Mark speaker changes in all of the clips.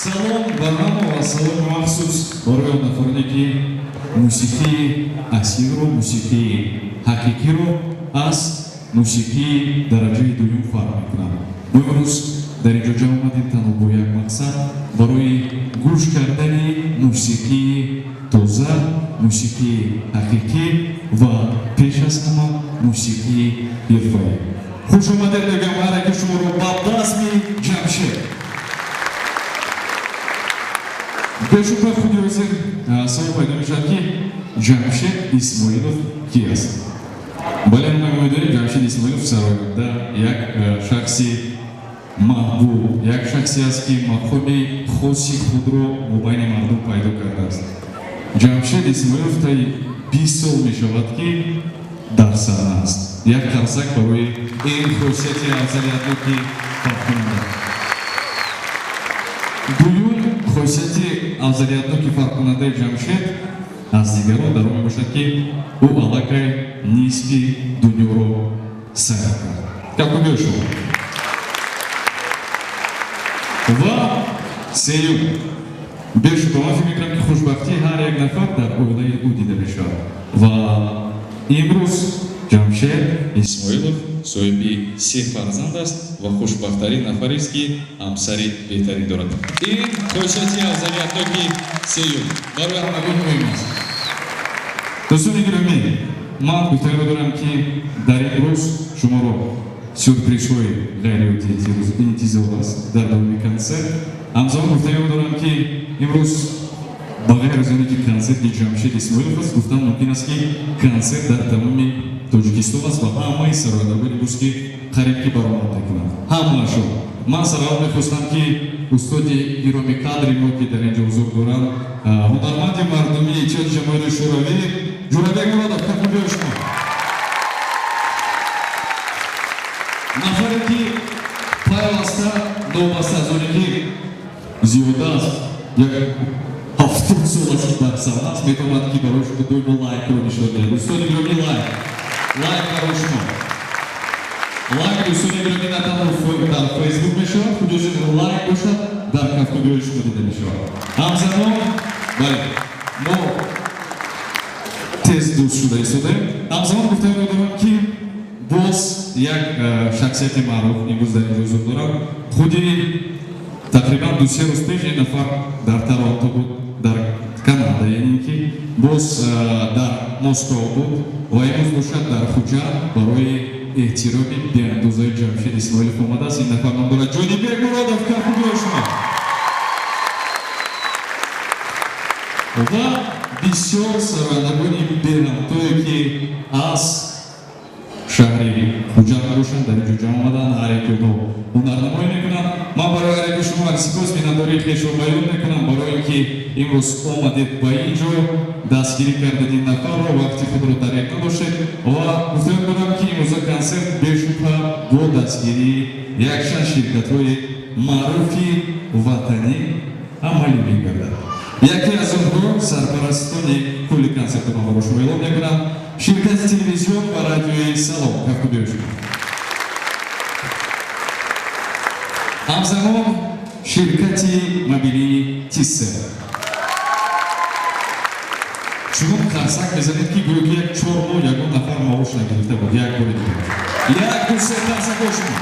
Speaker 1: Салом ба ҳама ва саломи махсус барои он нафароне, ки мусиқии асилро, мусиқии ҳақиқиро аз мусиқии дараҷаи дуюм фарқ мекунанд. Мо имрӯз дар ин ҷо ҷамъ омадем танҳо бо як мақсад: барои гӯш кардани мусиқии тоза, мусиқии ҳақиқӣ ва пеш аз ҳама мусиқии ҳирфаӣ. Хуш омадед мегӯям ҳар яки шуморо ба базми Ҷамшед. Бешубҳа, худи ҳозир савол пайдо мешавад, ки Ҷамшед Исмоилов ки аст? Бале, мо медонем, Ҷамшед Исмоилов сароянда, як шахси маҳбуб, як шахсе аст, ки мақоми хоси худро мобайни мардум пайдо кардааст. Ҷамшед Исмоилов таи 20 сол мешавад, ки дар саҳна аст. Як қарсак барои ин хосияти афзалиятноки фарқкунанда. Дуюм хосияти афзалиятноки фарқкунандаи Ҷамшед аз дигарон дар он мебошад, ки ӯ аллакай нисфи дунёро сайр кард. Кафкӯбиҳои шумо. Ва сеюм, бешубҳа, ман фикр мекунам, ки хушбахтии ҳар як нафар дар оилаи ӯ дида мешавад ва имрӯз Ҷамшед Исмоилов соҳиби се фарзанд аст ва хушбахттарин нафарест, ки ҳамсари беҳтарин дорад. Ин хосияти афзалиятноки сеюм барои ҳамагон муҳим аст. Дӯстони гиромӣ, ман гуфтаниро дорам, ки дар ин рӯз шуморо сюрпризҳои ғайриоддӣ интизор аст дар давоми консерт. Ҳамзамон гуфтаниро дорам, ки имрӯз ба ғайр аз оне ки консерти Ҷамшед Исмоилов аст, гуфтан мумкин аст, ки консерт дар тамоми Тоҷикистон аст ва ҳамаи сарояндагон имрӯз ки қариб ки баромад мекунанд, ҳамаашон. Ман сараввал мехостам, ки устоди гиромиқадри мо, ки дар ин ҷо ҳузур доранд, ҳунарманди мардумии Иттиҳоди Ҷамоҳири Шӯравӣ Ҷӯрабек Муродов, кафкӯбиҳои шумо, нафаре ки пайваста, новобаста аз оне ки зиёда аз як 70 сол аст, ки дар саҳна аст, метавонад, ки барои шумо доимо лайкро нишон диҳад. Устоди гиромӣ, лайк, лайк барои шумо, лайк. Дӯстони гиромӣ, на танҳо дар Фейсбук мешавад, худи лайк бошад, дар кафкӯбиҳои шумо дида мешавад. Ҳамзамон, бале, мо тез дӯст шуда истодаем. Ҳамзамон гуфта медорам, ки боз як шахсияти маъруф имрӯз дар ин ҷо ҳузур дорад. Худи тақрибан 2-се рӯз пеш ин нафар дар Торонто буд, дар Канада, яъне ки боз дар Москов буд ва имрӯз бошад дар Хуҷанд барои эҳтироми беандозаи Ҷамшед Исмоилов омадааст. Ин нафар ном дорад Ҷонибек Муродов, кафкӯбиҳои шумо. Ва бисёр сарояндагони беҳамтое, ки аз шаҳри Хуҷанд мебошанд, дар ин ҷо ҷамъ омаданд, ҳар яки онҳо ҳунарнамоӣ мекунанд. Ман барои ҳар яки шумо сипос, миннатдории хешро баён мекунам барои ин ки имрӯз омадед ба ин ҷо, дастгирӣ кардед ин нафарро, вақти худро дареғ надоштед. Ва гуфтаем дорам, ки имрӯза консерт бешубҳа бо дастгирии якчанд ширкатҳои маъруфи ватанӣ амалӣ мегардад. Яке аз онҳо, сарпарастони кулли консерти мо, барои шумо эълон мекунам, ширкати телевизион ва радиои Салом, кафкӯбиҳои шумо. Ҳамзамон ширкати мобилии Тиссел. Чунон қарсак мезанед, ки гӯё ки як 4 моҳ ягон нафар маош нагирифта буд. Як бори дигар, як, ду, се, қарсакҳои шумо.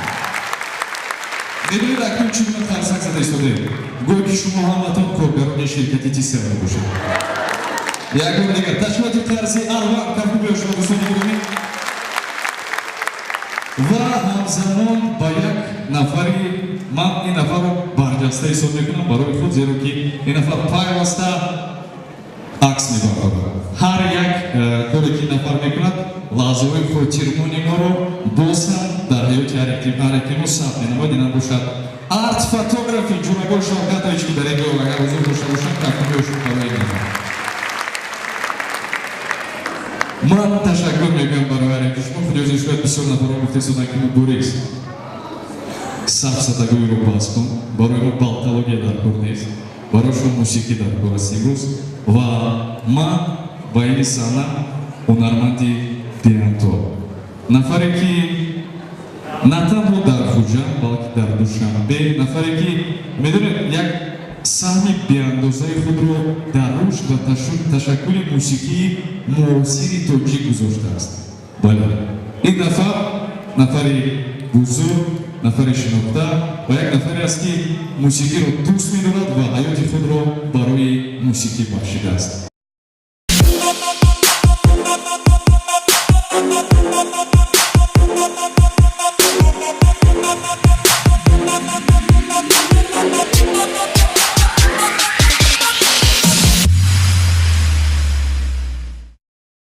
Speaker 1: Медонед, акнун чӣ гуна қарсак зада истодаем? Гӯё ки шумо ҳаматон коргарони ширкати Тиссел мебошед. Як бори дигар, ташкилоти қарзи Арван, кафкӯбиҳои шумо, дӯстони гиромӣ. Ва ҳамзамон ба як нафари, ман ин нафарро барҷаста ҳисоб мекунам барои худ, зеро ки ин нафар пайваста акс мебардорад. Ҳар як коре ки ин нафар мекунад, лаҳзаҳои хотирмони моро боз ҳам дар ҳаёти ҳар яки мо сабт менамояд. Инам бошад Арт Фотографи, Ҷурабой Шавкатович, ки дар ин ҷо агар ҳузур дошта бошанд, кафкӯбиҳои шумо барои ин нафар. Ман ташаккур мекунам барои ҳар яки шумо. Худи ҳозир шояд бисёр нафарон гуфта истоданд, ки Мубориз, сафсатагӯиро бас кун, барои мо болтология дар кор нест, барои шумо мусиқӣ дар кор аст имрӯз. Ва ман ба ин саҳна ҳунарманди беҳамто, нафаре ки на танҳо дар Хуҷанд, балки дар Душанбе, нафаре ки медонед, як Саҳми беандозаи худро дар рушд ва ташаккули мусиқии муосири тоҷик гузоштааст. Бале, ин нафар нафари бузург, нафари шинохта ва як нафаре аст, ки мусиқиро дӯст медорад ва ҳаёти худро барои мусиқӣ бахшидааст.